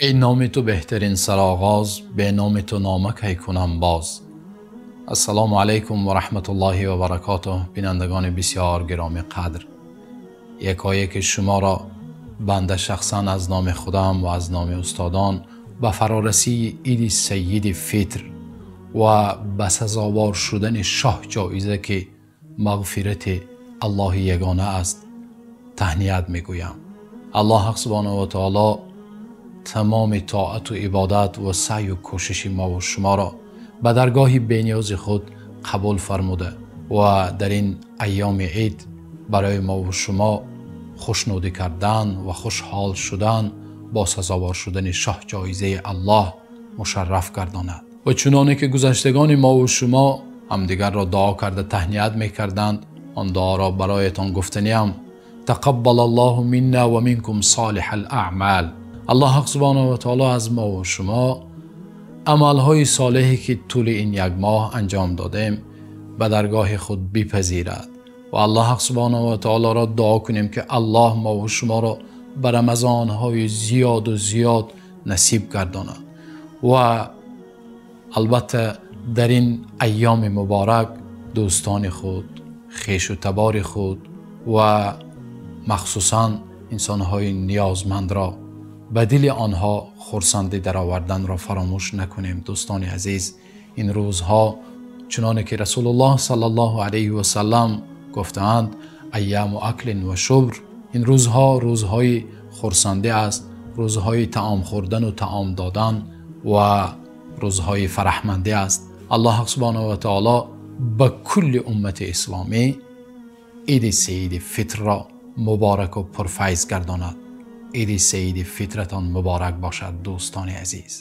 Эй номи ту беҳтарин сароғоз, бе номи ту нома кай кунам боз. Ассалому алайкум ва раҳматуллоҳи ва баракотуҳ. Бинандагони бисёр гиромӣ қадр, якояки шуморо банда шахсан аз номи худам ва аз номи устодон ба фарорасии Иди Саиди Фитр ва ба сазовор шудани шоҳ ҷоиза, ки мағфирати Аллоҳи ягона аст, таҳният мегӯям. Аллоҳ субҳонаҳу ва таоло тамоми тоату ибодат ва саъю кӯшиши мо ва шуморо ба даргоҳи бениёзи худ қабул фармуда ва дар ин айёми ид барои мо ва шумо хушнудӣ кардан ва хушҳол шудан бо сазовор шудани шоҳ ҷоизаи Аллоҳ мушарраф гардонад. Ва чуноне ки гузаштагони мо ва шумо ҳамдигарро дуо карда таҳният мекарданд, он дуоро бароятон гуфтаниям: тақаббалаллоҳу минна ва минкум солиҳал аъмол. Аллоҳ субҳонаҳу ва таоло аз мо ва шумо амалҳои солеҳе ки тӯли ин як моҳ анҷом додем ба даргоҳи худ бипазирад ва Аллоҳ субҳонаҳу ва таолоро дуо кунем, ки Аллоҳ мо ва шуморо ба рамазонҳои зиёду зиёд насиб гардонад. Ва албатта дар ин айёми муборак дӯстони худ, хешу табори худ ва махсусан инсонҳои ниёзмандро ба дили онҳо хурсандӣ дароварданро фаромӯш накунем. Дӯстони азиз, ин рӯзҳо чуноне ки Расулуллоҳ саллаллоҳу алайҳи васаллам гуфтаанд, айёму аклин ва шурб, ин рӯзҳо рӯзҳои хурсандӣ аст, рӯзҳои таом хӯрдан ва таом додан ва рӯзҳои фараҳмандӣ аст. Аллоҳ субҳонаҳу ва таоло ба кулли уммати исломӣ Иди Саиди Фитрро муборак ва пурфайз гардонад. Иди Саиди Фитратон муборак бошад, дӯстони азиз.